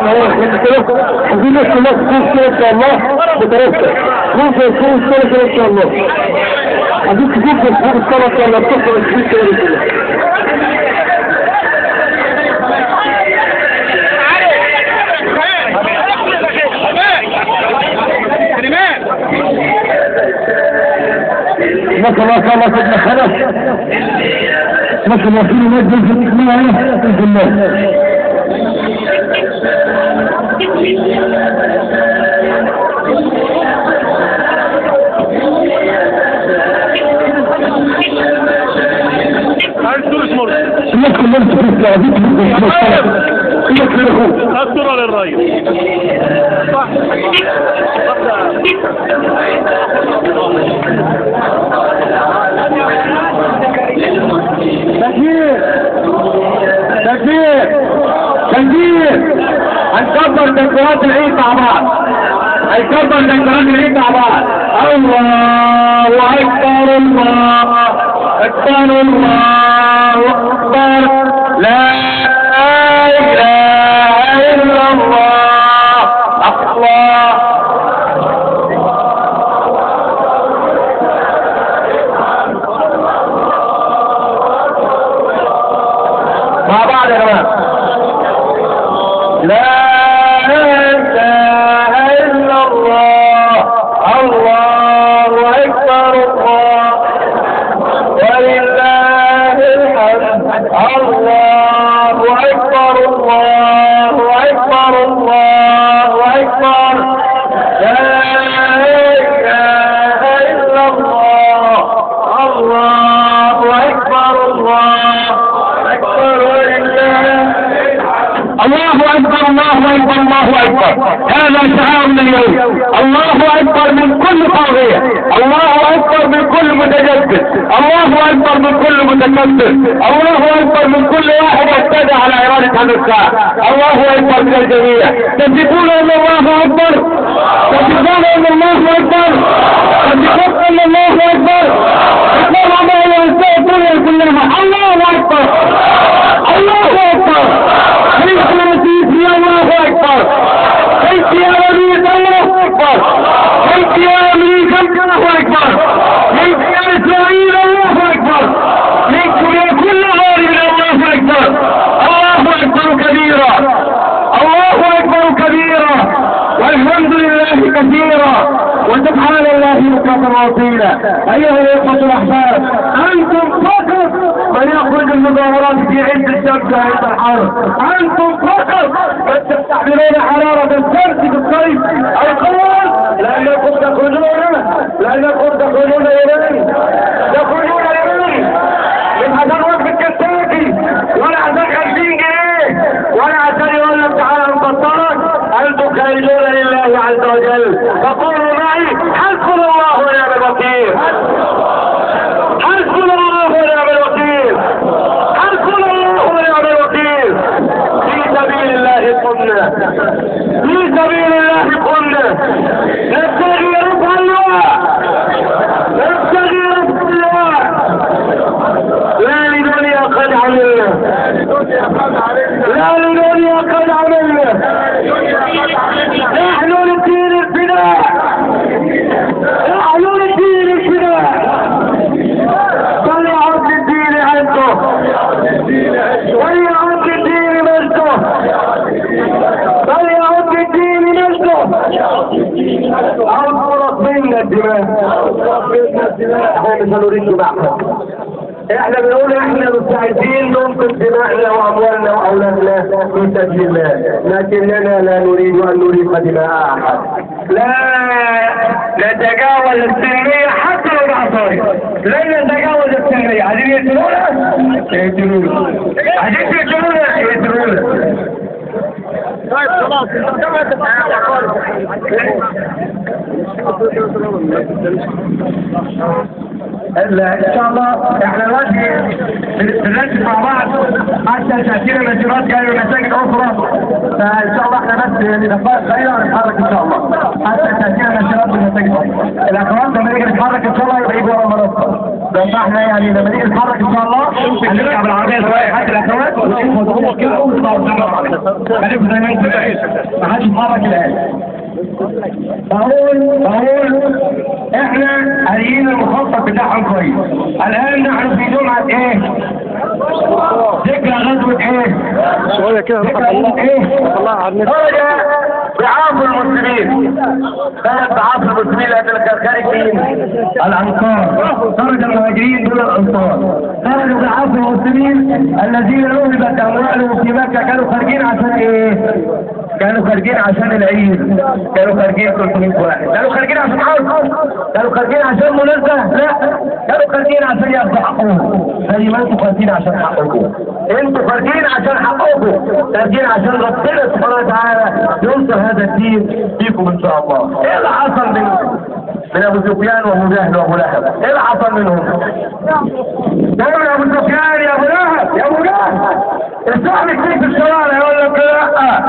عايزين الناس كلها تكون كده ان شاء الله بطريقتك ممكن تكون كده كده ان شاء الله. عايزين تكون في الصفوف الصلاة ان شاء الله بتحصل الكبير كده كده. نسأل الله تعالى سيدنا خلف. نسأل الله فيه مجد في الإكمال بإذن الله. الناس كلها تفوت الصورة للرئيس. صح. تكبير تكبير تكبير. هنكبر تكبيرات العيد مع بعض. هنكبر تكبيرات العيد مع بعض. الله أكبر الله أكبر الله أكبر لا إله إلا الله الله. مع بعض يا جماعة. لا إله إلا الله الله أكبر الله ولله الحمد الله أكبر الله أكبر الله أكبر لا إله إلا الله الله أكبر الله أكبر ولله. الله أكبر الله أكبر الله أكبر. هذا شعارنا اليوم. الله أكبر من كل طاغية، الله أكبر من كل متجبر، الله أكبر من كل متكبر، الله أكبر من كل واحد يعتدى على إرادة هذا الشعب. الله أكبر من الجميع. تثقون أن الله أكبر؟ تثقون أن الله أكبر؟ تثقون أن الله أكبر؟ اطلعوا معي وانسوا الدنيا كلها. الله أكبر الله أكبر. كيف يا الله أكبر؟ كيف يا ربيع الله أكبر؟ كيف يا أمريكا الله أكبر؟ كيف يا إسرائيل الله أكبر؟ كيف يا كل غالب الله أكبر؟ الله أكبر كبيرا، الله أكبر كبيرا، والحمد لله كثيرا، وسبحان الله بكرة وأصيلا. أيها الإخوة الأحباب، أنتم فقط من يخرج المظاهرات في عز الشمس وعز الحر. أنتم فقط من تستحملون حرارة الشمس في الصيف القوس، لأنكم تخرجون، لأنكم تخرجون يومين، تخرجون يومين من عشان وجبة كنتاكي، ولا عشان 50 جنيه، ولا عشان يقول لك تعالى نفطرك. أنتم خارجون لله عز وجل. فقولوا معي: حسبنا الله ونعم الوكيل، حسبنا الله ونعم الوكيل، حسبنا الله ونعم الوكيل. في سبيل الله قمنا، في سبيل الله قمنا، نبتغي رفع اللواء، نبتغي رفع اللواء. لا لدنيا قد عملنا، لا لدنيا قد عملنا، نحن للدين الفداء، نحن للدين الفداء. فليعد للدين عزه، وليعد للدين مجده، فليعد للدين مجده. أوصلت منا الدماء، احنا مش هنريد دماء. احنا بنقول احنا مستعدين ننفق دماءنا واموالنا واولادنا في سبيل الله، لكننا لا نريد ان نريق دماء احد. لا نتجاوز السلمية حتى لو بعصاية، لن نتجاوز السلمية. عايزين يقتلونا؟ يقتلونا. عايزين يقتلونا؟ يقتلونا. طيب خلاص ان شاء الله احنا دلوقتي بنركز مع بعض حتى تأثير المسيرات جاية من مساجد اخرى، فان شاء الله احنا بس دقائق قليله ونتحرك ان شاء الله حتى تأثير المسيرات من مساجد اخرى. الاخوات لما نيجي نتحرك ان شاء الله يبقى يجوا ورا المنصة، بس احنا يعني لما نيجي نتحرك ان شاء الله هنرجع بالعربية شوية حتى الاخوات هو كده خليكم زي ما انتم، ما حدش يتحرك الان. بقول احنا قاريين المخطط بتاعهم كويس. الان نحن في جمعة ايه؟ ذكرى غزوة ايه؟ شوية كده ذكرى غزوة ايه؟ الله على النت. خرج ضعاف المسلمين. بلد ضعاف المسلمين لأن خارج مين؟ الأنصار. خرج المهاجرين دون الأنصار. خرجوا ضعاف المسلمين الذين نهبت أموالهم في مكة. كانوا خارجين عشان إيه؟ كانوا خارجين عشان العيد، كانوا خارجين 300 واحد، كانوا خارجين عشان حرب، كانوا خارجين عشان منازلة؟ لا، كانوا خارجين عشان ياخدوا حقهم، زي ما انتوا خارجين عشان حقكم، انتوا خارجين عشان حقكم، خارجين عشان ربنا سبحانه وتعالى ينصر هذا الدين فيكم ان شاء الله. ايه اللي حصل من ابو سفيان وابو جهل وابو لهب؟ ايه اللي حصل منهم؟ قالوا يا ابو سفيان يا ابو لهب يا ابو جهل الزحمة كتير في الشوارع، يقول لك لا.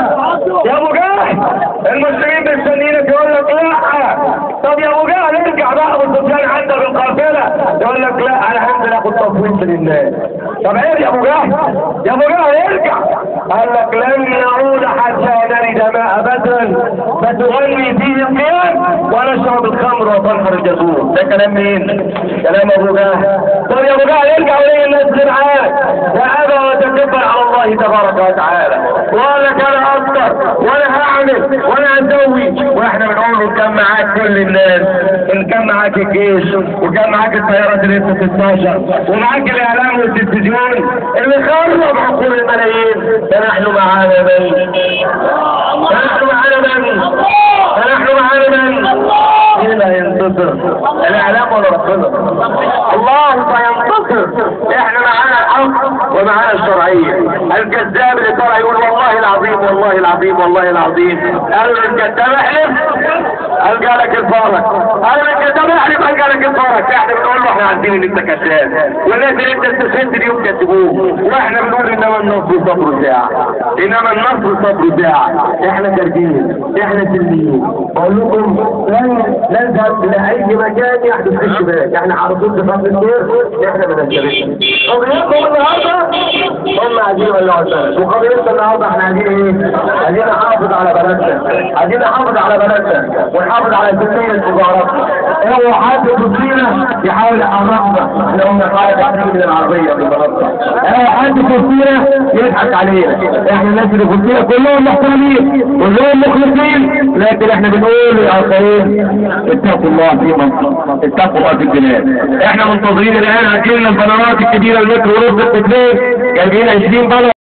يا ابو جهل المسلمين مستنيينك، يقول لك لا. طب يا ابو جهل ارجع بقى، ابو سفيان عدى بالقافله، يقول لك لا انا هنزل اخد تفويض من الناس. طب عيب يا ابو جهل، يا ابو جهل ارجع. قال لك لن نعود حتى نرد ماء بدرا فتغني فيه القيام ونشرب الخمر وتنحر الجزور. ده كلام مين؟ كلام ابو جهل. طب يا ابو جهل ارجع وليه الناس معاك؟ يا ابا وتكبر على الله تبارك وتعالى، وقال لك انا اكتر وانا هعمل وانا هسوي. واحنا بنقول له كان معاك كل الناس، ان كان معاك الجيش وكان معاك الطيارات ال 16 ومعاك الاعلام والتلفزيون اللي خرب عقول الملايين، فنحن معانا من؟ فنحن معانا من؟ فنحن معانا من؟ مين اللي هينتصر؟ الاعلام ولا ربنا؟ الله سينتصر. احنا معانا الحق ومعانا الشرعية. الكذاب اللي طلع يقول والله العظيم والله العظيم والله العظيم، قالوا للكذاب احلف القى لك الفرج، قالوا للكذاب احلف القى لك الفرج. احنا بنقول له احنا عارفين ان انت كذاب، والناس اللي انت استشهدت اليوم كذبوه، واحنا بنقول انما النصر صبر ساعة، انما النصر صبر ساعة. احنا خارجين، احنا سلميين. بقول لكم لن نذهب الى اي مكان يحدث فيه الشباك، احنا على طول في خط السير، احنا ما ننشغلش. قضيتهم النهارده هم عايزين يولعوا البلد، وقضيتنا النهارده احنا عايزين ايه؟ عايزين نحافظ على بلدنا، عايزين نحافظ على بلدنا ونحافظ على سلمية مظاهراتنا. اوعى حد في يحاول يحركنا، احنا قلنا حاجة من العربية في بلدنا. اوعى حد في يضحك علينا، احنا الناس اللي في كلهم محترمين كلهم مخلصين، لكن احنا بنقول للاخرين اتقوا الله في مصر، اتقوا الله في البلاد. احنا منتظرين الان هتجيلنا البنرات الكبيرة المتر ونص التكليف، جايبين 20 بلد.